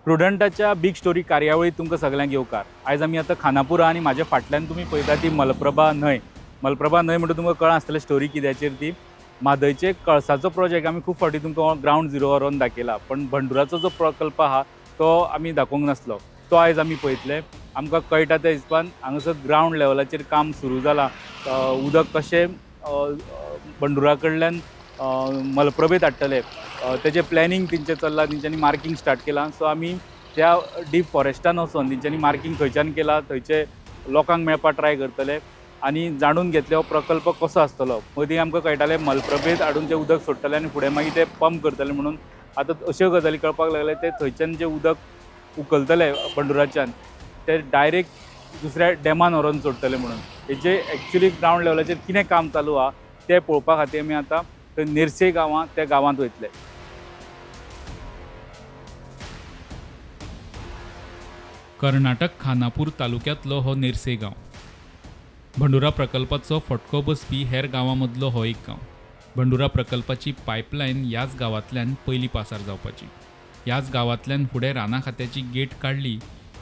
प्रुडंटाच्या big story कार्यावळीत तुमकां सगल्यांक येवकार. आयज आमी आतां खानापूरा आनी म्हाज्या फाटल्यान तुमी पळयता ती मलप्रभा न्हंय. मलप्रभा न्हंय म्हणटा तुमकां कळ्ळां आसतलें स्टोरी कित्याचेर ती. म्हादयचे कळसाचो प्रोजेक्ट आमी खूब फावटी तुमकां ग्रावंड झिरो व्हरोन दाखयला, पण भंडुराचो जो प्रकल्प आहा तो आमी दाखोवंक नासलो, तो आयज आमी पळयतले. आमकां कळटा त्या हिसपान हांगासर ग्रावंड लेवलाचेर काम सुरू जालां. उदक कशें बंडुरा कडल्यान मलप्रभेत हाडटले तेजें प्लॅनिंग तेंचें चल्लां, तेंच्यांनी मार्कींग स्टार्ट केलां. सो आमी त्या डीप फॉरेस्टान वचोन तेंच्यांनी मार्कींग खंयच्यान केलां थंयचे लोकांक मेळपाक ट्राय करतले आनी जाणून घेतले हो प्रकल्प कसो आसतलो. मदीं आमकां कळटालें मलप्रभेत हाडून तें उदक सोडटले आनी फुडें मागीर ते पंप करतले म्हणून. आतां अश्यो गजाली कळपाक लागले ते थंयच्यान जें उदक उखलतले बंडुराच्यान ते डायरेक्ट दुसऱ्या डॅमान व्हरोन सोडटले म्हणून. हेजे एक्चुली ग्रावंड लेवलाचेर कितें काम चालू आहा तें पळोवपा खातीर आमी आतां थंय नेरसे गांवां त्या गांवांत वयतले. कर्नाटक खानापूर तालुक्यांतलो हो नेरसे गांव. भंडुरा प्रकल्पाचो फटको बसपी हेर गांवां मदलो हो एक गांव. भंडुरा प्रकल्पाची पायपलायन ह्याच गांवांतल्यान पयलीं पासार जावपाची. ह्याच गांवांतल्यान फुडें राना खात्याची गेट काडली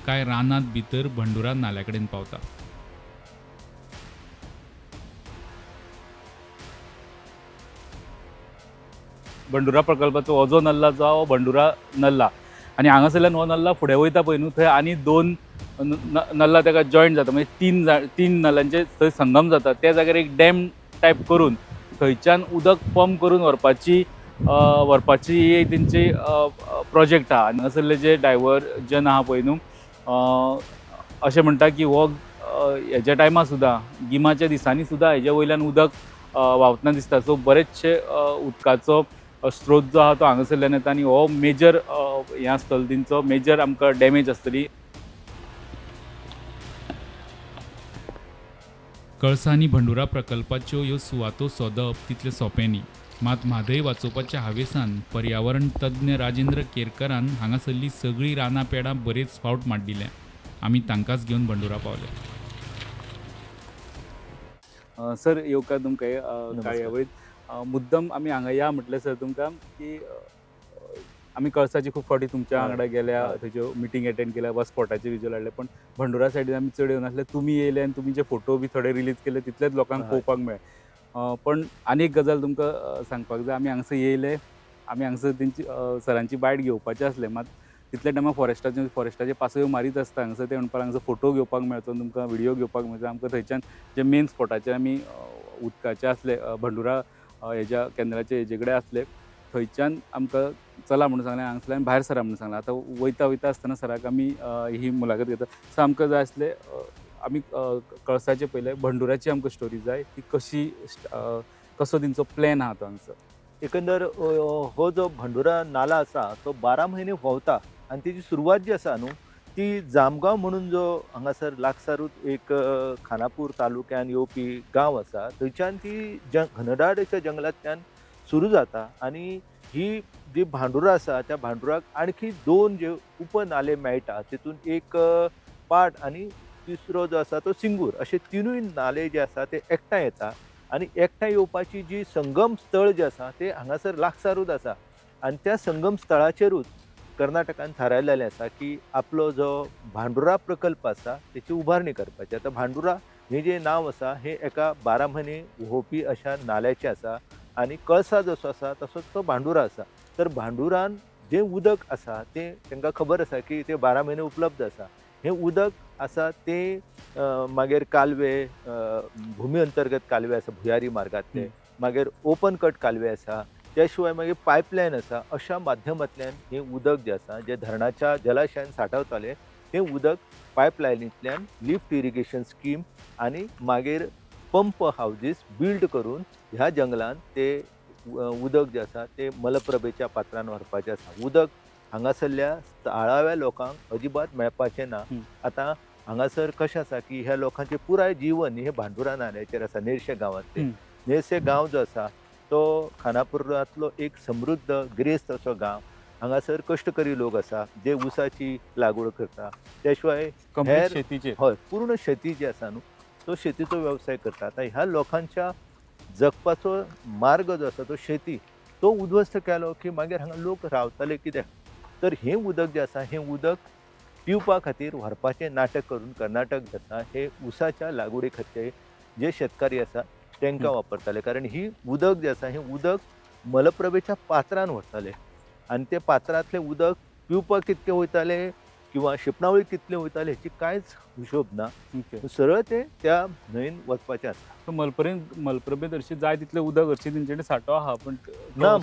काय रानांत भितर भंडुरा नाल्या कडेन पावता. भंडुरा प्रकल्पाचो हो जो नल्ला जो आहा हो भंडुरा नल्ला आनी हांगासरल्यान हो नल्ला फुडें वयता पळय न्हू, थंय आनी दोन नल्ला ताका जॉयंट जाता, म्हणजे तीन नल्यांचे थंय संगम जाता. त्या जाग्यार एक डॅम टायप करून थंयच्यान उदक पंप करून व्हरपाची तेंची प्रोजेक्ट आहा. हांगासरले जे डायवर्जन आहा पळय न्हू, अशें म्हणटा की हो हेज्या टायमार सुद्दां गिमाच्या दिसांनी सुद्दां हेज्या वयल्यान उदक व्हांवतना दिसता. सो बरेचशे उदकाचो स्त्रोत जो आहा तो हांगासरल्यान येता आनी हो मेजर हें आसतलो तेंचो मेजर आमकां डॅमेज आसतली. कळसा आनी भंडुरा प्रकल्पाच्यो ह्यो सुवातो सोदप तितलें सोंपें न्ही. मात म्हादय वाचोवपाच्या हावेसान पर्यावरण तज्ञ राजेंद्र केरकरान हांगासरलीं सगळीं रानां पेडां बरेच फावट माड्डिल्या. आमी तांकांच घेवन भंडुरा पावले. सर येवकार तुमकां कार्यावळीत. मुद्दम आमी हांगा या म्हटलें सर तुमकां की आमी कळसाची खूब फावटी तुमच्या वांगडा गेल्या, थंयच्यो मिटींग एटेंड केल्या वा स्पॉटाचे विज्युअल हाडले, पण भंडुरा सायडीन आमी चड येवनासले. तुमी येयले आनी तुमी जे फोटो बी थोडे रिलीज केले तितलेच लोकांक पळोवपाक मेळ्ळे. पण आनी एक गजाल तुमकां सांगपाक जाय, आमी हांगसर येयले, आमी हांगसर तेंची सरांची बायट घेवपाचें आसलें, मात तितल्या टायमार फॉरेस्टाचे पासयो मारीत आसता हांगसर ते म्हणपाक हांगसर फोटो घेवपाक मेळचो, तुमकां व्हिडियो घेवपाक मेळचो. आमकां थंयच्यान जे मेन स्पॉटाचेर आमी उदकाचे आसले भंडुरा हेज्या केंद्राचे हेजे कडेन आसले थंयच्यान आमकां चला म्हणून सांगलें, हांगसरल्यान भायर सरा म्हणून सांगलें. आतां वयता वयता आसतना सराक आमी ही मुलाखत घेता. सो आमकां जाय आसलें आमी कळसाचे पयलें भंडुराची आमकां स्टोरी जाय, ती कशी कसो तेंचो प्लॅन आहा तो हांगसर. एकंदर हो जो भंडुरा नाला आसा तो 12 म्हयने व्हांवता आनी तेजी सुरवात जी आसा न्हू ती जामगांव म्हणून जो हांगासर लागसारूच एक खानापूर तालुक्यान येवपी गांव आसा थंयच्यान ती घनदाट जंगलांतल्यान सुरू जाता आनी ही जी भांडुरा आसा त्या भांडुराक आणखी दोन जे उपनाले मेळटा तितून एक पाट आनी तिसरो जो आसा तो सिंगूर, अशे तिनूय नाले जे आसा ते एकठांय येता आनी एकठांय येवपाची जी संगम स्थळ जे आसा ते हांगासर लागसारूच आसा आनी त्या संगम स्थळाचेरूच कर्नाटकान थारायलेलें आसा की आपलो जो भांडुरा प्रकल्प आसा तेची उबारणी करपाची. आतां भांडुरा हें जें नांव आसा हें एका 12 म्हयने व्होंवपी अशा नाल्याचें आसा आनी कळसा जसो आसा तसोच तो भांडुरा आसा. तर भांडुरान जें उदक आसा तें तांकां खबर आसा की तें 12 म्हयने उपलब्ध आसा. हें उदक आसा तें मागीर कालवे, भुमी अंतर्गत कालवे आसा भुयारी मार्गांतले, मागीर ओपन कट कालवे आसा, त्या शिवाय मागीर पायपलायन आसा. अशा माध्यमांतल्यान हें उदक जें आसा जें धरणाच्या जलाशयान सांठवतालें तें उदक पायपलायनींतल्यान लिफ्ट इरिगेशन स्कीम आनी मागीर पंप हावजीस बिल्ड करून ह्या जंगलान ते उदक जें आसा तें मलप्रभेच्या पात्रान व्हरपाचें आसा. उदक हांगासरल्या थळाव्या लोकांक अजिबात मेळपाचें ना. आतां हांगासर कशें आसा की ह्या लोकांचें पुराय जिवन हें भांडुरा नाल्याचेर आसा. नेरशे गांवांतले नेरशे गांव जो आसा तो खानापुरांतलो एक समृद्ध गिरेस्त असो गांव. हांगासर कश्टकरी लोक आसा जे ऊसाची लागवड करता, त्या शिवाय हेर शेतीचे, हय पूर्ण शेती जी आसा न्हू तो शेतीचो वेवसाय करता. आतां ह्या लोकांच्या जगपाचो मार्ग जो आसा तो शेती, तो उद्ध्वस्त केलो की मागीर हांगा लोक रावताले कित्याक? तर हें उदक जें आसा हें उदक पिवपा खातीर व्हरपाचें नाटक करून कर्नाटक जे आसा हे ऊसाच्या लागवडी खातीर जे शेतकारी आसा तांकां वापरताले, कारण ही उदक जें आसा हें उदक मलप्रभेच्या पात्रान व्हरताले आनी ते पात्रांतलें उदक पिवपाक कितकें वयतालें किंवा शिंपणावळीक कितलें वयतालें हेची कांयच हिशोब ना, सरळ तें त्या न्हंयेन वचपाचें आसता। मलप्रभेंत हरशीं जाय तितलें उदक हरशीं तेंचे कडेन सांठो आहा, पण ना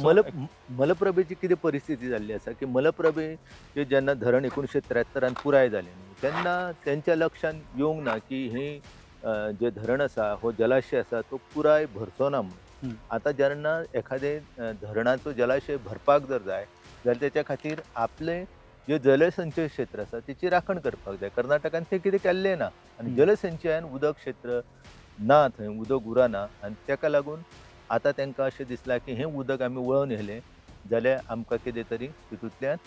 मलप्रभेची कितें परिस्थिती जाल्ली आसा की मलप्रभे जेन्ना धरण 1973 पुराय जालें न्हू तेन्ना तेंच्या लक्षांत येवंक ना की हें जे धरण आसा हो जलाशय आसा तो पुराय भरचो ना म्हणून। आतां जेन्ना एखादें धरणाचो जलाशय भरपाक जर जाय जाल्यार तेच्या खातीर आपलें जे जलसंचय क्षेत्र आसा तेची राखण करपाक जाय। कर्नाटकान तें कितें केल्लें ना आनी जलसंचयान उदक क्षेत्र ना, थंय उदक उरना आनी तेका लागून आतां तांकां अशें दिसलां की हें उदक आमी वळोवन येयलें जाल्यार आमकां कितें तरी तितूंतल्यान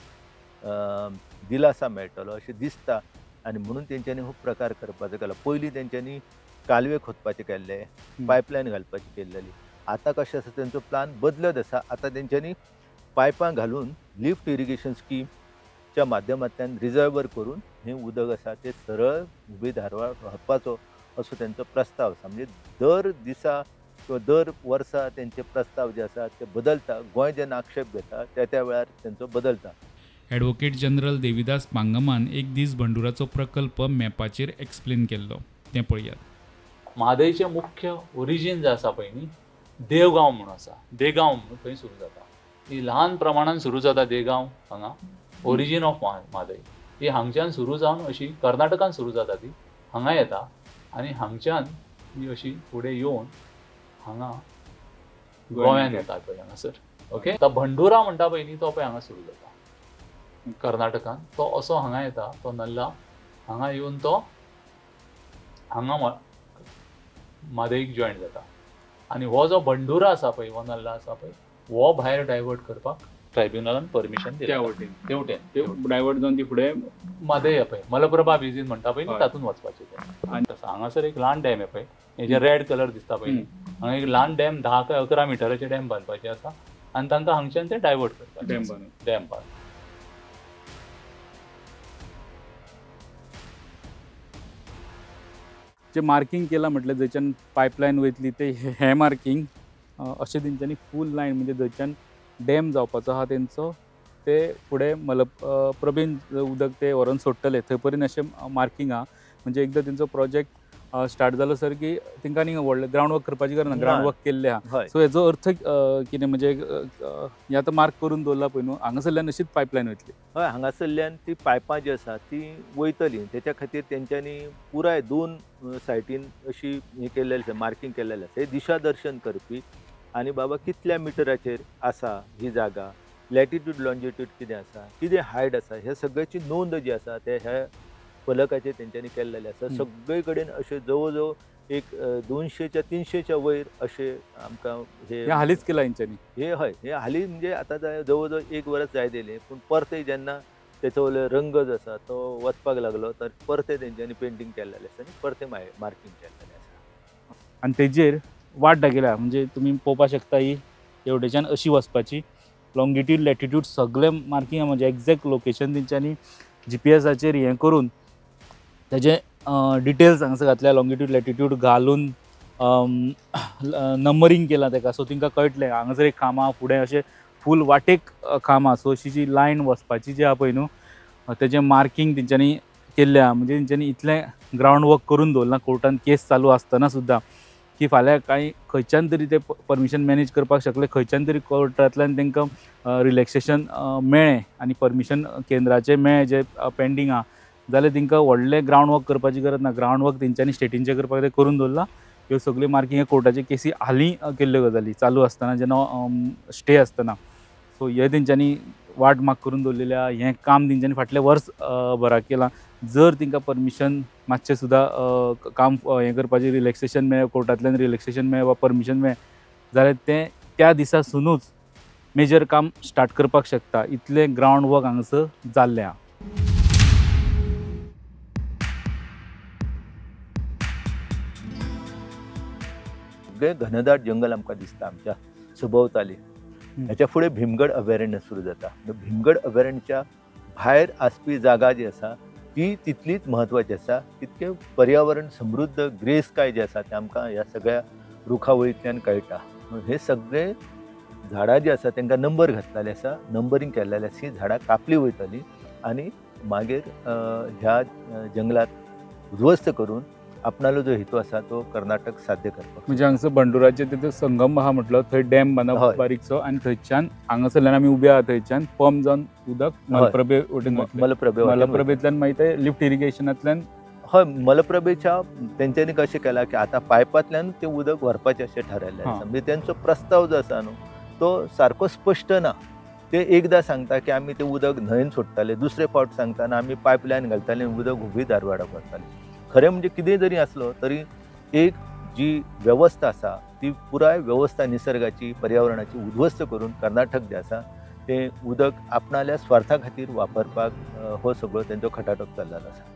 दिलासा मेळटलो अशें दिसता आनी म्हणून तेंच्यांनी हो प्रकार करपाचो केलो। पयलीं तेंच्यांनी कालवे खोदपाचे केल्ले, पायपलायन घालपाची केल्लेली, आतां कशें आसा तेंचो प्लान बदलत आसा। आतां तेंच्यांनी पायपां घालून लिफ्ट इरिगेशन स्कीमच्या माध्यमांतल्यान रिजर्वर करून हें उदक आसा तें सरळ हुबळी धारवाड व्हरपाचो असो तेंचो प्रस्ताव आसा। म्हणजे दर दिसा किंवा दर वर्सा तेंचे प्रस्ताव जे आसा ते बदलता, गोंय जेन्ना आक्षेप घेता त्या त्या वेळार तेंचो बदलता। ॲडव्होकेट जनरल देविदास पांगमान एक दीस भंडुराचो प्रकल्प मॅपाचेर एक्सप्लेन केल्लो तें पळयात। म्हादयचें मुख्य ओरिजीन जें आसा पळय न्ही देवगांव म्हणून आसा, देगांव म्हणून थंय सुरू जाता, ही ल्हान प्रमाणान सुरू जाता देगांव हांगा ओरिजीन ऑफ म्हादय ही हांगच्यान सुरू जावन अशी कर्नाटकान सुरू जाता, ती हांगा येता आनी हांगच्यान ही अशी फुडें येवन हांगा गोंयान येता पळय हांगासर। ओके, आतां भंडुरा म्हणटा पळय न्ही तो पळय हांगा सुरू जाता कर्नाटकान, तो असो हांगा येता, तो नल्ला हांगा येवन तो हांगा म्हादयक जॉयन जाता आनी हो जो भंडुरा आसा पळय हो नल्ला आसा पळय हो भायर डायवर्ट करपाक ट्रायब्युनलान परमिशन दिलें। तेवटेन डायवर्ट जावन ती फुडें म्हादय पळय मलप्रभा बेजीन म्हणटा पळय तातूंत वचपाचें तें। आनी तसो हांगासर एक ल्हान डॅम आहे पळय, हेजे रेड कलर दिसता पळय हांगा एक ल्हान डॅम 10 काय 11 मिटराचे डॅम बांदपाचे आसा आनी तांकां हांगच्यान ते डायवर्ट करपाचें डॅम बांद। जे मार्किंग केलां म्हटलें जंयच्यान पायपलायन वयतली ते हें मार्किंग अशें तेंच्यांनी फूल लायन म्हणजे जंयच्यान डॅम जावपाचो आहा तेंचो ते फुडें मलप्रभेन उदक ते व्हरोन सोडटले थंय पर्यंत अशें मार्किंग आहा। म्हणजे एकदां तेंचो प्रोजेक्ट स्टार्ट जालो सर की तांकां न्ही व्हडलें ग्रावंड वर्क करपाची गरज ना, ग्रावंड वर्क केल्लें आहा। सो हेजो अर्थ कितें म्हणजे हें आतां मार्क करून दवरला पळय न्हू हांगासरल्यान अशीच पायपलायन वयतली। हय, हांगासरल्यान ती पायपां जी आसा ती वयतली, तेच्या खातीर तेंच्यांनी पुराय 2 सायटीन अशी हें केल्लें आसा, मार्किंग केल्लें आसा, हे दिशादर्शन करपी आनी बाबा कितल्या मिटराचेर आसा ही जागा, लॅटिट्यूड लॉन्जिट्यूड कितें आसा, कितें हायट आसा, हे सगळ्याची नोंद जी आसा ते ह्या फलकाचेर तेंच्यांनी केल्लेलें आसा। सगळे कडेन अशें जवळ जवळ एक 200च्या 300च्या वयर अशें आमकां हे हालींच केलां हेंच्यांनी। हे हय, हे हालीं म्हणजे आतां जवळ जवळ 1 वरस जायत येयलें, पूण परतें जेन्ना तेचो वयलो रंग जो आसा तो वचपाक लागलो तर परतें तेंच्यांनी पेंटींग केल्लेलें आसा आनी परतें मार्किंग केल्लेलें आसा। आनी तेजेर वाट दाखयल्या म्हणजे तुमी पळोवपाक शकता ही हेवटेच्यान अशी वचपाची लॉंगिट्यूड लॅटिट्यूड सगळें मार्किंग म्हणजे एग्जॅक्ट लोकेशन तेंच्यांनी जीपीएसाचेर हें करून तेजे डिटेल्स हांगासर घातल्या, लॉंगिट्यूड लॅटिट्यूड घालून नंबरींग केलां तेका, सो तांकां कळटलें हांगासर एक खांब आहा फुडें अशें फूल वाटेक खांब आहा। सो अशी जी लायन वचपाची जी आहा पळय न्हू तेजें मार्किंग तेंच्यांनी केल्लें आहा। म्हणजे तेंच्यांनी इतलें ग्रावंड वर्क करून दवरलां कोर्टान केस चालू आसतना सुद्दां की फाल्यां कांय खंयच्यान तरी ते परमिशन मॅनेज करपाक शकले, खंयच्यान तरी कोर्टांतल्यान तांकां रिलॅक्सेशन मेळ्ळें आनी परमिशन केंद्राचें मेळ्ळें जें पेंडींग आहा जाल्यार तांकां व्हडलें ग्रावंड वर्क करपाची गरज ना। ग्रावंड वर्क तेंच्यांनी स्टेटींचें करपाक तें करून दवरलां। ह्यो सगळ्यो मार्किंग कोर्टाच्यो केसी हालीं केल्ल्यो गजाली चालू आसतना जेन्ना स्टे आसतना, सो हे तेंच्यांनी वाट मार्क करून दवरलेली आहा। हें काम तेंच्यांनी फाटलें वर्स भराक केलां। जर तांकां परमिशन मातशें सुद्दां काम हें करपाचें रिलॅक्सेशन मेळ्ळें, कोर्टांतल्यान रिलॅक्सेशन मेळ्ळें वा परमिशन मेळ्ळें जाल्यार तें त्या दिसासुनूच मेजर काम स्टार्ट करपाक शकता। इतलें ग्रावंड वर्क हांगासर जाल्लें आहा। सगळें घनदाट जंगल आमकां दिसता आमच्या सभोवताली। ह्याच्या फुडें भीमगड अभयारण्य सुरू जाता। भीमगड अभयारण्याच्या भायर आसपी जागा जी आसा ती तितलीच म्हत्वाची आसा। तितकें पर्यावरण समृद्ध ग्रेसकाय जें आसा तें आमकां ह्या सगळ्या रुखावळींतल्यान कळटा। हे सगळे झाडां जी आसा तांकां नंबर घातलेले आसा, नंबरींग केल्लेलें आसा, ही झाडां कापली वयतली आनी मागीर ह्या जंगलात उद्ध्वस्त करून आपणालो जो हेतू आसा तो कर्नाटक साध्य करपाक। म्हणजे हांगसर बंडुराचे तितून संगम आहा म्हटलो थंय डॅम बांदप बारीकसो आनी थंयच्यान हांगासरल्यान आमी उबे आहा थंयच्यान पंप जावन उदक मलप्रभे वटेन मलप्रभे मलप्रभेंतल्यान मागीर ते लिफ्ट इरिगेशनांतल्यान हय मलप्रभेच्या तेंच्यांनी कशें केलां की आतां पायपांतल्यान तें उदक व्हरपाचें अशें थारायल्लें आसा। म्हणजे तेंचो प्रस्ताव जो आसा न्हू तो सारको स्पश्ट ना। ते एकदां सांगता की आमी तें उदक न्हंयेन सोडटाले, दुसरे फावट सांगतना आमी पायपलायन घालताले उदक हुबी धारवाडाक व्हरताले। खरें म्हणजे कितें जरी आसलो तरी एक जी वेवस्था आसा ती पुराय वेवस्था निसर्गाची पर्यावरणाची उद्ध्वस्त करून कर्नाटक जें आसा तें उदक आपणाल्या स्वार्था खातीर वापरपाक हो सगळो तेंचो खटाटोप चल्लेलो आसा।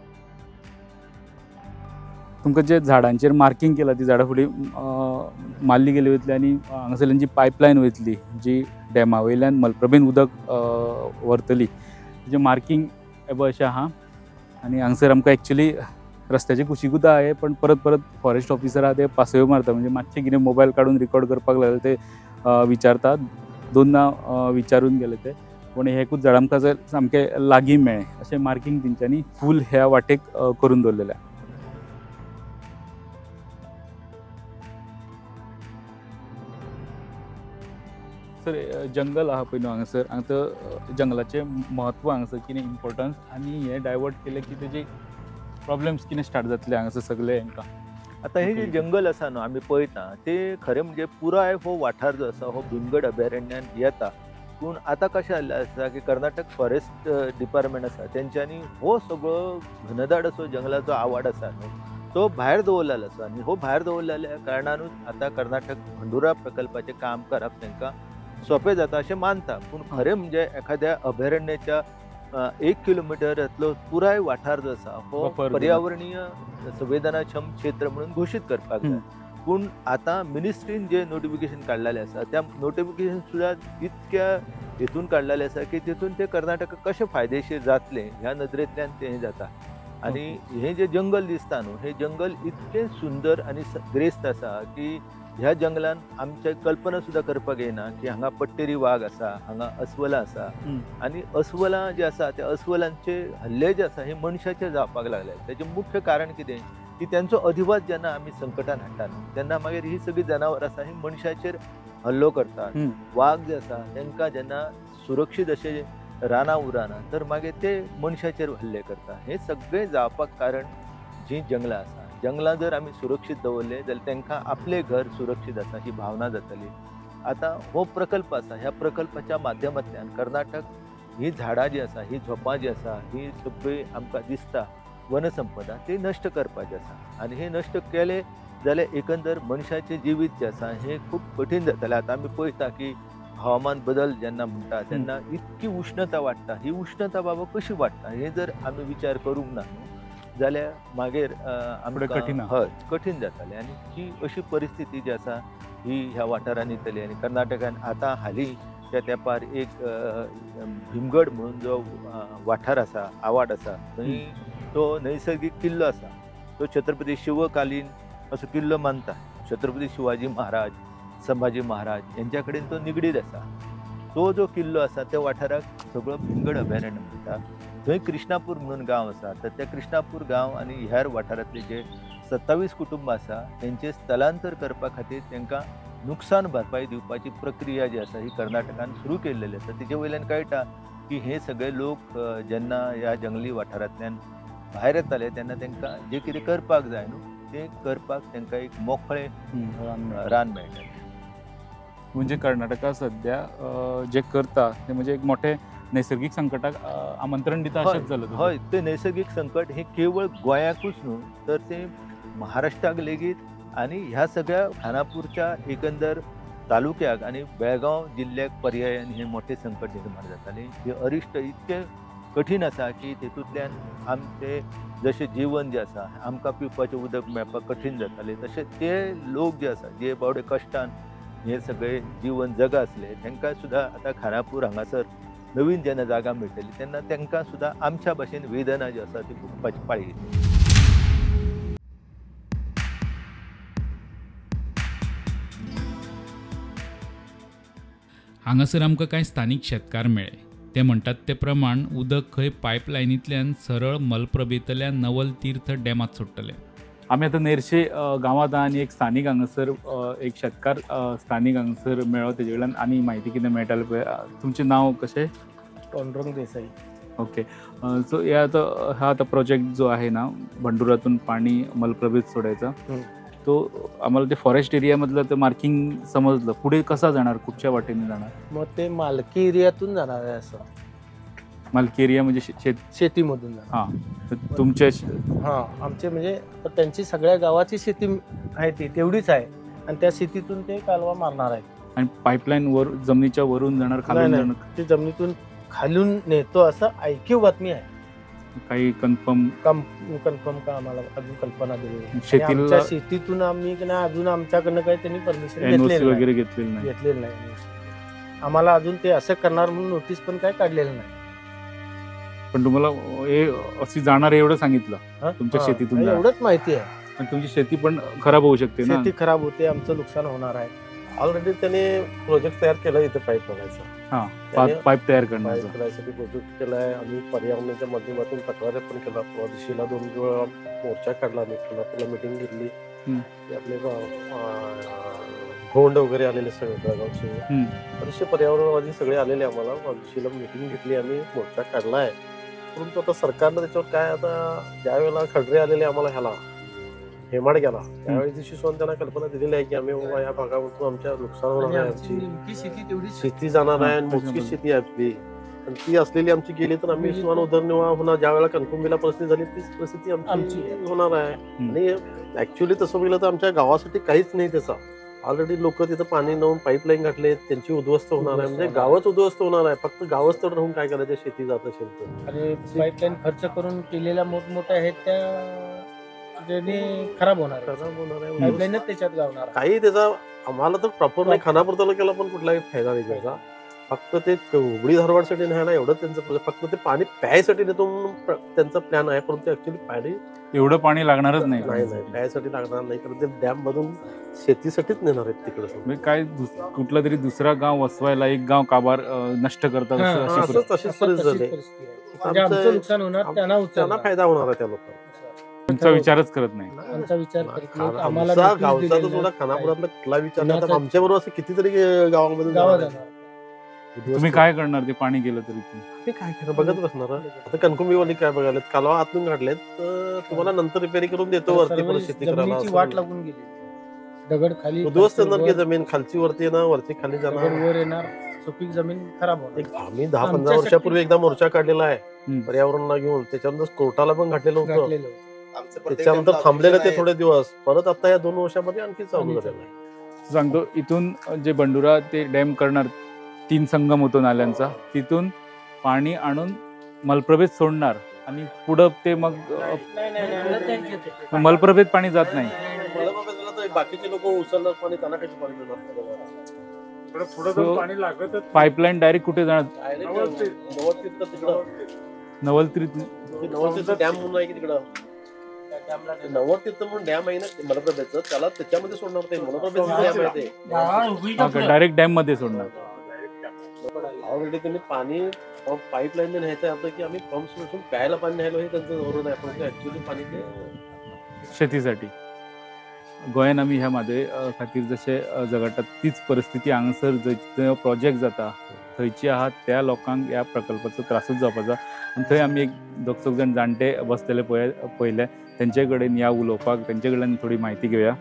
तुमकां जे झाडांचेर मार्कींग केलां ती झाडां फुडें मारली गेली वयतली आनी हांगासरल्यान जी पायपलायन वयतली जी डॅमा वयल्यान मलप्रभेन उदक व्हरतली तेजें मार्कींग हे अशें आहा। आनी हांगसर आमकां एक्चुली रस्त्याचे कुशिकूच आहा पण परत परत फॉरेस्ट ऑफिसर आहा ते पासयो मारता, म्हणजे मातशें कितें मोबायल काडून रिकॉर्ड करपाक लागले ते विचारतात, दोनदां विचारून गेले ते, पूण हेकूच झाड आमकां जर सामकें लागीं मेळ्ळें अशें मार्कींग तेंच्यांनी फूल ह्या वाटेक करून दवरलेलें। सर जंगल आहा पळय न्हू हांगासर, हांगा जंगलाचें म्हत्व हांगासर कितें इम्पोर्टन्स आनी हें डायवर्ट केलें की तेजी प्रॉब्लम्स कितें स्टार्ट जातले हांगासर सगळे हांकां। आतां हे जे जंगल आसा न्हू आमी पळयता ते खरें म्हणजे पुराय हो वाठार जो आसा हो भीमगड अभयारण्यान येता, पूण आतां कशें जाल्लें आसा की कर्नाटक फॉरेस्ट डिपार्टमेंट आसा तेंच्यांनी हो सगळो घनदाट असो जंगलाचो आवाड आसा न्हू तो भायर दवरलेलो आसा आनी हो भायर दवरलेल्या कारणानूच आतां कर्नाटक भंडुरा प्रकल्पाचें काम करप तांकां सोंपें जाता अशें मानता, पूण खरें म्हणजे एखाद्या अभयारण्याच्या 1 किलोमिटरांतलो पुराय वाठार जो आसा हो पर्यावरणीय संवेदनाक्षम क्षेत्र म्हणून घोशीत करपाक जाय। पूण आतां मिनिस्ट्रीन जे नोटिफिकेशन काडलेलें आसा त्या नोटिफिकेशन सुद्दां इतक्या हेतून काडलेलें आसा की तितून ते कर्नाटकाक कशें फायदेशीर जातलें ह्या नदरेंतल्यान तें जाता। आनी हें जें जंगल दिसता न्हू हें जंगल इतकें सुंदर आनी ग्रेस्त आसा की ह्या जंगलान आमच्या कल्पना सुद्दां करपाक येना की हांगा पट्टेरी वाग आसा, हांगा अस्वलां आसा आनी अस्वलां जी आसा त्या अस्वलांचे हल्ले जे आसा हे मनशाचे जावपाक लागले। तेजें मुख्य कारण कितें की तेंचो अधिवास जेन्ना आमी संकटान हाडटा न्हू तेन्ना मागीर ही सगळीं जनावरां आसा ही मनशाचेर हल्लो करतात। वाग जे आसा तेंकां जेन्ना सुरक्षीत अशें रानां उरना तर मागीर ते मनशाचेर हल्ले करता। हे सगळें जावपाक कारण जीं जंगलां आसा, जंगलां जर आमी सुरक्षीत दवरले जाल्यार तांकां आपलें घर सुरक्षीत आसा ही भावना जातली। आतां हो प्रकल्प आसा, ह्या प्रकल्पाच्या माध्यमांतल्यान कर्नाटक ही झाडां जी आसा, ही झोपां जी आसा, ही सगळी आमकां दिसता वनसंपदा ती नश्ट करपाची आसा आनी हे नश्ट केले जाल्यार एकंदर मनशाचें जिवीत जें आसा हें खूब कठीण जातलें। आतां आमी पळयता की हवामान बदल जेन्ना म्हणटा तेन्ना इतकी उश्णता वाडटा, ही उश्णता बाबा कशी वाडटा हें जर आमी विचार करूंक ना न्हू जाल्यार मागीर आमकां कठीण, हय कठीण जातालें। आनी ही अशी परिस्थिती जी आसा ही ह्या वाठारांनी येतली आनी कर्नाटकान आतां हालीं त्या तेंपार एक भीमगड म्हणून जो वाठार आसा, आवाड आसा, थंय तो नैसर्गीक किल्लो आसा, तो छत्रपती शिवकालीन असो किल्लो मानता। छत्रपती शिवाजी महाराज, संभाजी महाराज यांच्या कडेन तो निगडीत आसा। तो जो किल्लो आसा त्या वाठाराक सगळो भीमगड अभयारण्य म्हणटा। थंय कृष्णापूर म्हणून गांव आसा, तर त्या कृष्णापूर गांव आनी हेर वाठारांतले जे 27 कुटुंबां आसा तेंचें स्थलांतर करपा खातीर तांकां नुकसान भरपाई दिवपाची प्रक्रिया जी आसा ही कर्नाटकान सुरू केल्लेली आसा। तेजे वयल्यान कळटा की हे सगळे लोक जेन्ना ह्या जंगली वाठारांतल्यान भायर येताले तेन्ना तांकां जें कितें करपाक जाय न्हू तें करपाक तांकां एक मोकळें रान मेळटा। म्हणजे कर्नाटका सध्या जे करता ते म्हणजे एक मोठे नैसर्गिक संकटाक आमंत्रण दिता अशेंच जालें। हय, ते नैसर्गिक संकट हे केवळ गोंयाकूच न्हू तर ते महाराष्ट्राक लेगीत आनी ह्या सगळ्या खानापूरच्या एकंदर तालुक्याक आनी बेळगांव जिल्ल्याक पर्यायान हे मोठे संकट निर्माण जातालें। हे अरिश्ट इतकें कठीण आसा की तेतूंतल्यान आमचें जशें जीवन जें आसा आमकां पिवपाचें उदक मेळपाक कठीण जातालें, तशें ते लोक जे आसा जे बावडे कश्टान हे सगळे जीवन जगा आसले तांकां सुद्दां आतां खानापूर हांगासर नवीन जेन्ना जागा मेळटली तेन्ना तांकां सुद्दां आमच्या भाशेन वेदना जी आसा ती भोगपाची पाळी येतली. हांगासर आमकां कांय स्थानीक शेतकार मेळ्ळे. ते म्हणटात ते प्रमाण उदक खंय पायपलायनींतल्यान सरळ मलप्रभेंतल्या नवल तीर्थ डॅमांत सोडटले. आमी आतां नेरशे गांवांत आनी एक स्थानीक हांगासर एक शेतकार स्थानीक हांगासर मेळ्ळो, तेजे कडल्यान आनी म्हायती कितें मेळटाली पळय. तुमचें नांव कशें? पांडुरंग देसाई. ओके, सो हे आतां हा आतां प्रोजेक्ट जो आहे ना भंडुरातून पाणी मलप्रभेत सोडायचा, तो आम्हाला ते फॉरेस्ट एरियामधलं ते मार्किंग समजलं. पुढे कसा जाणार, कुठच्या वाटेने जाणार? मग ते मालकी एरियातून जाणार आहे. असं मालकी एरिया म्हणजे शेतीमधून जाणार. हां, तुमच्या हां आमचे म्हणजे त्यांची सगळ्या गावाची शेती आहे ती तेवढीच आहे आणि त्या शेतीतून ते कालवा मारणार आहे. आणि पाईपलाईन वर जमिनीच्या वरून जाणार, खालून जाणार? ते जमिनीतून खालून नेतो असं ऐकीव बातमी आहे. काही कन्फर्म कन्फर्म का आम्हाला अजून कल्पना दिली नाही. शेतीतून आम्ही अजून आमच्याकडनं काही त्यांनी परमिशन वगैरे घेतलेलं नाही, घेतलेलं नाही आम्हाला अजून. ते असं करणार म्हणून नोटीस पण काय काढलेलं नाही. पण तुम्हाला हे अशी जाणार एवढं सांगितलं तुमच्या शेतीतून, एवढंच माहिती आहे. पण तुमची शेती पण खराब होऊ शकते ना? शेती खराब होते, आमचं नुकसान होणार आहे. ऑलरेडी त्यांनी प्रोजेक्ट तयार केला इथे पाईप बघायचा. हां, पाईप तयार करण्यासाठी प्रोजेक्ट केलाय. आम्ही पर्यावरणाच्या माध्यमातून तक्रार पण केला. दिशेला 2 वेळा मोर्चा काढला आम्ही, कोल्हापूरला मिटिंग घेतली. आपले भोंड वगैरे आलेले सगळे बेळगावचे बरेचसे पर्यावरणवादी सगळे आलेले आम्हाला. दिशेला मिटिंग घेतली, आम्ही मोर्चा काढलाय. परंतु आता सरकारनं त्याच्यावर काय, आता ज्या वेळेला खडरे आलेले आम्हाला ह्याला हेमाड गेला त्यावेळी दिवशी सुद्धा त्यांना कल्पना दिलेली आहे की आम्ही बाबा या भागामधून आमच्या नुकसान होणार आहे, आमची शेती जाणार आहे आणि मोजकी शेती आहे आपली आणि ती असलेली आमची गेली तर आम्ही सुद्धा उदरनिर्वाह होणार. ज्या वेळेला कणकुंबीला परिस्थिती झाली तीच परिस्थिती आमची होणार आहे. आणि ऍक्च्युअली तसं बघितलं तर आमच्या गावासाठी काहीच नाही त्याचा. ऑलरेडी लोक तिथं पाणी नेऊन पाईपलाईन घातले, त्यांची उद्ध्वस्त होणार आहे. म्हणजे गावच उद्ध्वस्त होणार आहे. फक्त गावच तर राहून काय करायचं, शेती जात असेल तर. आणि पाईपलाईन खर्च करून केलेल्या मोठमोठ्या आहेत त्या खराब होणार, खराब होणार आहे. पाईपलाईनच त्याच्यात गावणार काही त्याचा आम्हाला तर प्रॉपर नाही. खानापूर तालुक्याला पण कुठलाही फायदा नाही त्याचा. फक्त ते हुबळी धारवाडसाठी न्यायला एवढं त्यांचं, फक्त ते पाणी प्यायसाठी नेतो म्हणून त्यांचा प्लॅन आहे. परंतु ऍक्च्युअली पाणी एवढं पाणी लागणारच नाही. नाही नाही, प्यायसाठी लागणार नाही, कारण ते डॅम मधून शेतीसाठीच नेणार आहेत तिकडे. काय कुठला तरी दुसरा गाव वसवायला एक गाव काबार नष्ट करतात, तशीच परिस्थिती झाली. आमचं नुकसान होणार, त्यांना फायदा होणार आहे त्या लोकांना. तुमचा विचारच करत नाही, आमचा विचार करत नाही. आम्हाला गावचा तर थोडा खानापुरातला कुठला विचार नाही. आमच्या बरोबर असं कितीतरी गावामध्ये तुम्ही काय करणार ते पाणी गेलं तरी? ते काय करणार, बघत बसणार. आता कणकुंबीवाली काय बघायला, कालवा आतून काढलेत तर तुम्हाला नंतर रिपेअरिंग करून देतो वरती परिस्थिती करायला. वाट लागून गेली, दगड खाली उद्ध्वस्त होणार की जमीन खालची वरती येणार, वरती खाली जाणार, वर येणार, सुपीक जमीन खराब होणार. आम्ही 10-15 वर्षापूर्वी एकदा मोर्चा काढलेला आहे पर्यावरणाला घेऊन, त्याच्यानंतर कोर्टाला पण घातलेलं होतं. त्याच्यानंतर थांबलेलं ते थोडे दिवस, परत आता या 2 वर्षामध्ये आणखी चालू झालेलं आहे. सांगतो, इथून जे बंडुरा ते डॅम करणार, 3 संगम होतो नाल्यांचा, तिथून पाणी आणून मलप्रभेत सोडणार आणि पुढं ते मग मलप्रभेत पाणी जात नाही. बाकीचे लोक उचलणार पाणी, त्यांना कशी पाणी मिळणार? पाईपलाईन डायरेक्ट कुठे जाणार? नवलतीर्थ नवलतीर्थ डॅम म्हणून आहे की तिकडं नवलतीर्थ म्हणून डॅम आहे ना मलप्रभेचं, त्याला त्याच्यामध्ये सोडणार ते. मलप्रभेचं डॅम आहे ते डायरेक्ट डॅम मध्ये सोडणार. ऑलरेडी त्यांनी पाणी पाईपलाईन न्यायचं आहे की आम्ही पंप्स मधून प्यायला पाणी न्यायलो हे त्यांचं धोरण आहे, पण ऍक्च्युअली पाणी ते शेतीसाठी. गोंयान आमी ह्या म्हादय खातीर जशे झगडटात तीच परिस्थिती हांगासर जंय प्रोजेक्ट जाता थंयची आहा त्या लोकांक ह्या प्रकल्पाचो त्रासूच जावपाचो. आनी थंय आमी एक दोग चौग जाण जाणटे बसलेले पळयले, तेंचे कडेन ह्या उलोवपाक, तेंचे कडल्यान थोडी म्हायती घेवया.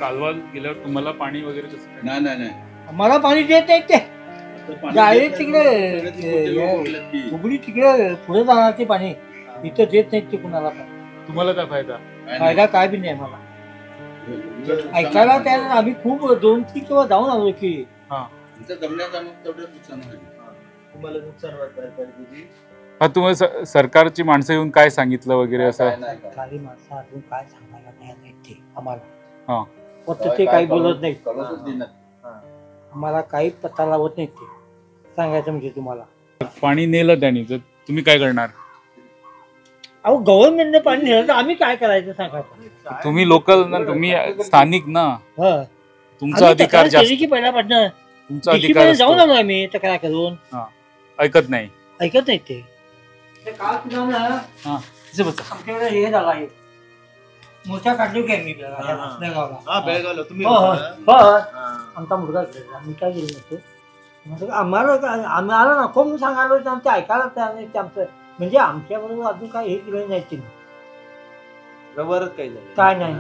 कालवा गेल्यावर तुम्हाला पाणी वगैरे कसं? नाही नाही नाही, आम्हाला पाणी देत नाही ते. डायरेक्ट तिकडे हुबळी तिकडे पुढे जाणार ते पाणी, इथं देत नाहीत ते कुणाला. तुम्हाला काय फायदा? फायदा काय बी नाही मला ऐकायला. त्या आम्ही खूप 2-3 किंवा जाऊन आलो की तुम्हाला नुकसान भरपाई. हा तुम्ही सरकारची माणसं येऊन काय सांगितलं वगैरे असं? सरकारी माणसं अजून काय सांगायला तयार नाहीत ते आम्हाला, फक्त ते काही बोलत नाहीत आम्हाला, काही पत्ता लावत नाहीत ते, सांगायचं म्हणजे तुम्हाला. पाणी नेलं त्यांनी तर तुम्ही काय करणार? अहो गव्हर्नमेंटने पाणी नेलं तर आम्ही काय करायचं सांगा? तुम्ही लोकल ना, तुम्ही स्थानिक ना, तुमचा अधिकार जास्त की पहिल्यापासून तुमचा अधिकार जाऊन आलो आम्ही तक्रार करून, ऐकत नाही, ऐकत नाही ते. काल आमच्याकडे हे झाला आहे मोर्चा काढलो की आम्ही बेळगावला, आमचा मुलगा गेला, मी काय गेलो नव्हतो. आम्हाला आम्हाला नको म्हणून सांगायला ते ऐकायला तयार नाही ते आमचं, म्हणजे आमच्या बरोबर अजून काय हे केलं नाही त्यांनी, व्यवहारच काही झालं काय नाही.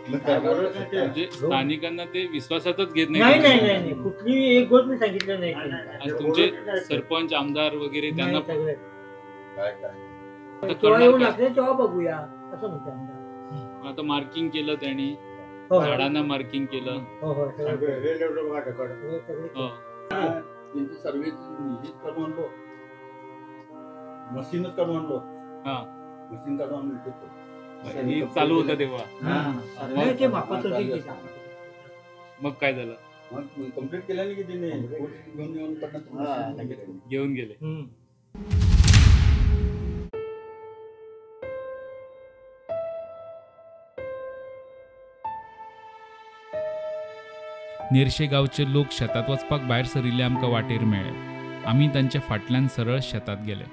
म्हणजे स्थानिकांना ते विश्वासातच घेत नाही. नाही नाही नाही, कुठली एक गोष्ट मी सांगितलं नाही. तुमचे सरपंच आमदार वगैरे त्यांना तेव्हा येऊ लागले तेव्हा बघूया असं म्हणते. आता मार्किंग केलं त्यांनी, झाडांना मार्किंग केलं. मशीनच काढून आणलो, मशीन काढून आणलं चालू होतं तेव्हा. मग काय झालं? कंप्लीट केलं की त्यांनी घेऊन गेले. नेरशे गांवचे लोक शेतात वचपाक भायर सरिल्ले आमकां वाटेर मेळ्ळे. आमी तांच्या फाटल्यान सरळ शेतात गेले.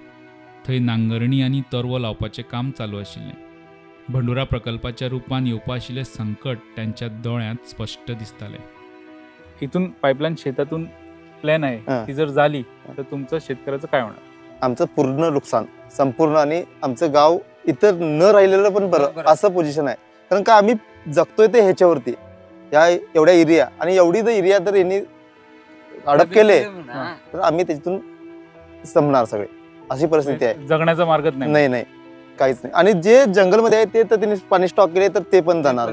थंय नांगरणी आनी तरवो लावपाचें काम चालू आशिल्लें. भंडुरा प्रकल्पाच्या रुपान येवपा आशिल्लें संकट तांच्या दोळ्यांत स्पश्ट दिसतालें. इथून पाईपलाईन शेतातून प्लॅन आहे, ती जर झाली तर तुमचं शेतकऱ्याचं काय होणार? आमचं पूर्ण नुकसान संपूर्ण, आणि आमचं गाव इतर न राहिलेलं पण बरं असं पोझिशन आहे. कारण का आम्ही जगतोय ते ह्याच्यावरती, या एवढ्या एरिया आणि एवढी जर एरिया जर यांनी हडप केले तर आम्ही त्याच्यातून संपणार सगळे, अशी परिस्थिती आहे. जगण्याचा मार्गच नाही. नाही नाही, काहीच नाही. आणि जे जंगलमध्ये आहे ते तर त्यांनी पाणी स्टॉक केले तर ते पण जाणार,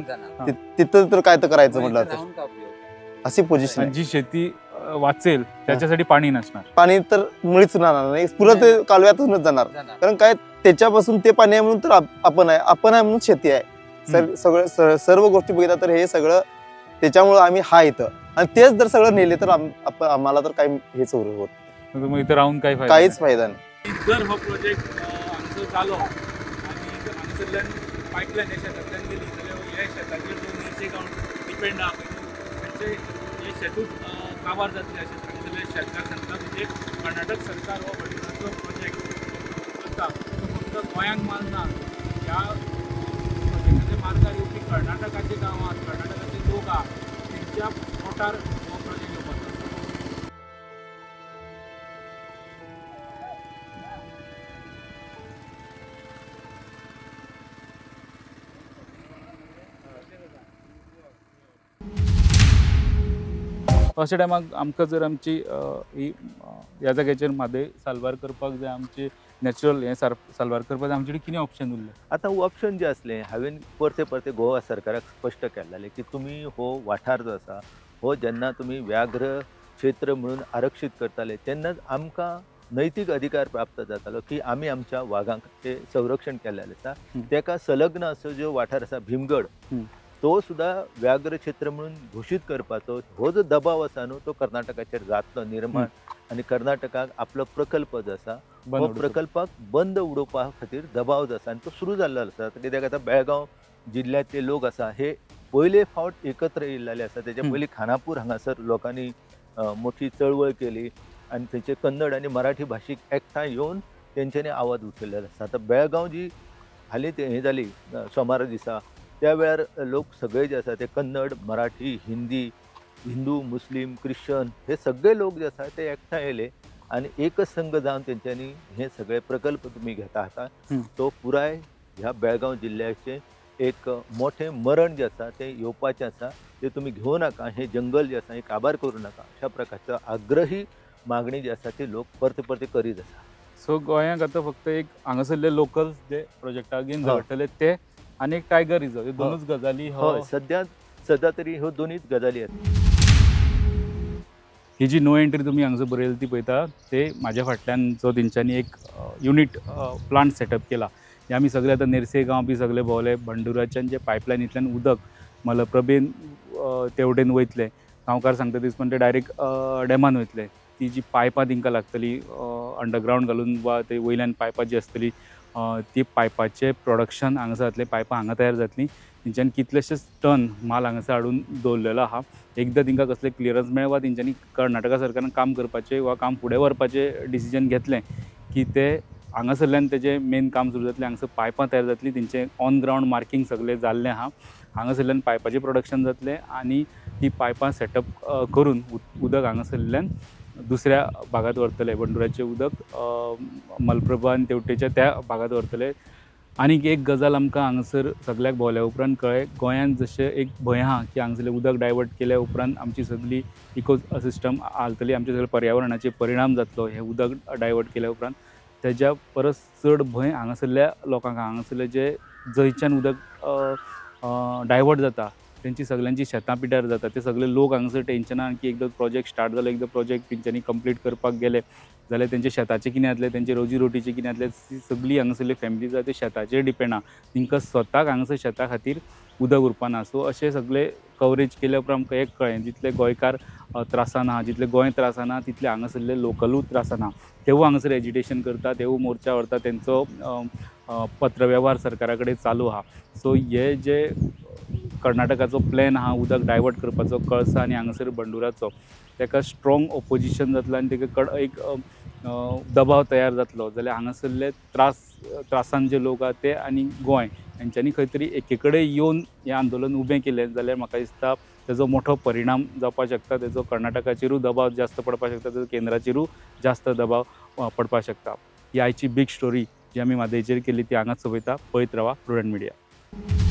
तिथं तर काय तर करायचं म्हटलं तर अशी पोझिशन. जी शेती वाचेल त्याच्यासाठी पाणी नसणार, पाणी तर मुळीच राहणार नाही, पुरं ते कालव्यातूनच जाणार. कारण काय त्याच्यापासून ते पाणी आहे म्हणून तर आपण आहे, आपण आहे म्हणून शेती आहे, सगळं सर्व गोष्टी बघितल्या तर हे सगळं त्याच्यामुळे आम्ही हा इथं, आणि तेच जर सगळं नेले तर आम्हाला तर काही हेच होत, इथं राहून काही काहीच फायदा नाही. जर हो प्रोजेक्ट आमचो जालो आनी हांगासरल्यान पायपलायन ह्या शेतांतल्यान गेली जाल्यार ह्या शेताचेर जो नेरशे गांव डिपेंड आहा पळय न्हू तांचे हे शेतूच काबार जातलें अशें हांगासरले शेतकार सांगता. म्हणजे कर्नाटक सरकार हो भंडुराचो प्रोजेक्ट करता तो फक्त गोंयांक माल ना, ह्या प्रोजेक्टाच्या मार्गार येवपी कर्नाटकाचे गांव आहात, कर्नाटकाचे लोक आहात, तेंच्या पोटार हो प्रोजेक्ट येवपाचो आसा. अशा टायमाक आमकां जर आमची ही ह्या जाग्याचेर म्हादय साल्वार करपाक जाय, आमचे नॅचरल हें साल्वार करपाक जाय, आमचे कडेन कितें ऑप्शन उरलें? आतां ऑप्शन जे आसलें हांवें परते परते गोवा सरकाराक स्पश्ट केल्लें की तुमी हो वाठार जो आसा हो जेन्ना तुमी व्याघ्र क्षेत्र म्हणून आरक्षीत करताले तेन्नाच आमकां नैतीक अधिकार प्राप्त जातालो की आमी आमच्या वागांक ते संरक्षण केल्लें आसा. तेका संलग्न असो जो वाठार आसा भीमगड तो सुद्धा व्याघ्र क्षेत्र म्हणून घोशीत करपाचो हो जो दबाव आसा न्हू तो कर्नाटकाचेर जातलो निर्माण, आनी कर्नाटकाक आपलो प्रकल्प जो आसा हो प्रकल्पाक बंद उडोवपा खातीर दबाव जो आसा आनी तो सुरू जाल्लो आसा. कित्याक आतां बेळगांव जिल्ल्यांतले लोक आसा हे पयले फावट एकत्र येयल्ले आसा. तेच्या पयलीं खानापूर हांगासर लोकांनी मोठी चळवळ केली आनी थंयचे कन्नड आनी मराठी भाशीक एकठांय येवन तेंच्यांनी आवाज उठयल्लो आसा. आतां बेळगांव जी हालींच हें जाली सोमारा दिसा त्या वेळार लोक सगळे जे आसा ते कन्नड, मराठी, हिंदी, हिंदू, मुस्लीम, क्रिश्चन हे सगळे लोक जे आसा ते एकठांय येयले आनी एकच संघ जावन तेंच्यांनी हे सगळे प्रकल्प तुमी घेता आसा तो पुराय ह्या बेळगांव जिल्ल्याचें एक मोठें मरण जें आसा तें येवपाचें आसा, तें तुमी घेवं नाका, हें जंगल जें आसा हें काबार करूं नाका, अशा प्रकारचो आग्रही मागणी जी आसा ती लोक परते परते करीत आसा. सो गोंयांक आतां फक्त एक हांगासरले लोकल्स जे प्रोजेक्टा अगेन झगडटले ते आनी एक टायगर रिजर्व, ह्यो दोनूच गजाली. हय, सद्या सद्या तरी ह्यो दोनूच गजाली आसात. ही जी नो एंट्री तुमी हांगासर बरयली ती पळयता ते म्हाज्या फाटल्यान जो तेंच्यांनी एक युनीट प्लांट सेटअप केला. हे आमी सगळे आतां नेरसे गांव बी सगळे भोंवले. भंडुराच्यान जे पायपलायनींतल्यान उदक मलप्रभेन तेवटेन वयतलें, गांवकार सांगता तीच पण ते डायरेक्ट डॅमान वयतले. ती जी पायपां तांकां लागतली अंडरग्रावंड घालून वा ते वयल्यान पायपां जी आसतली ती पायपाचें प्रोडक्शन हांगासर जातलें, पायपां हांगा तयार जातलीं. तेंच्यांनी कितलेशेच टन माल हांगासर हाडून दवरलेलो आहा. एकदां तांकां कसलें क्लियरन्स मेळ्ळें वा तेंच्यांनी कर्नाटका सरकारान काम करपाचें वा काम फुडें व्हरपाचें डिसिजन घेतलें की ते हांगासरल्यान तेजें मेन काम सुरू जातलें. हांगासर पायपां तयार जातलीं, तेंचें ऑन ग्रावंड मार्कींग सगळें जाल्लें आहा. हांगासरल्यान पायपाचें प्रोडक्शन जातलें आनी ती पायपां सेटअप करून उदक हांगासरल्यान दुसऱ्या भागांत व्हरतले. बंडुराचें उदक मलप्रभा आनी तेवटेच्या त्या भागांत व्हरतले. आनीक एक गजाल आमकां हांगासर सगल्याक भोंवल्या उपरांत कळ्ळें, गोंयांत जशें एक भंय आहा की हांगासरलें उदक डायवर्ट केल्या उपरांत आमची सगळी इको सिस्टम हालतली, आमच्या सगळ्या पर्यावरणाचेर परिणाम जातलो हें उदक डायवर्ट केल्या उपरांत. तेज्या परस चड भंय हांगासरल्या लोकांक, हांगासरले जे जंयच्यान उदक डायवर्ट जाता तेंची सगल्यांची शेतां पिड्ड्यार जाता. ते सगळे लोक हांगासर टेंशनान की एकदां प्रोजेक्ट स्टार्ट जालो, एकदां प्रोजेक्ट तेंच्यांनी कंप्लीट करपाक गेले जाल्यार तेंच्या शेताचें कितें जातलें, तेंचे रोजी रोटीचें कितें जातलें. सगळीं हांगासरली फॅमिली जाय ते शेताचेर डिपेंड आहा. तांकां स्वताक हांगासर शेता खातीर उदक उरपा ना. सो अशें सगळें कवरेज केल्या उपरांत आमकां एक कळ्ळें, जितले गोंयकार त्रासान आहा, जितले गोंय त्रासान आहा, तितले हांगासरले लोकलूय त्रासान आहा. तेवूय हांगासर एजिटेशन करता, तेवूय मोर्चा व्हरता, तेंचो पत्रवेव्हार सरकारा कडेन चालू आहा. सो हे जे कर्नाटकाचो प्लॅन आहा उदक डायवर्ट करपाचो कळसा आनी हांगासर बंडुराचो, ताका स्ट्रॉंग ओपोजिशन जातलें आनी ताका एक दबाव तयार जातलो जाल्यार हांगासरले त्रासान जे लोक आहा ते आनी गोंय हेंच्यांनी खंय तरी एके कडेन येवन हें आंदोलन उबें केलें जाल्यार म्हाका दिसता तेजो मोठो परिणाम जावपाक शकता. तेजो कर्नाटकाचेरूय दबाव जास्त पडपाक शकता, तेजो केंद्राचेरूय जास्त दबाव पडपाक शकता. ही आयची बीग स्टोरी जी आमी म्हादयचेर केली ती हांगाच सोंपयता. पळयत रावा प्रुडंट मिडिया.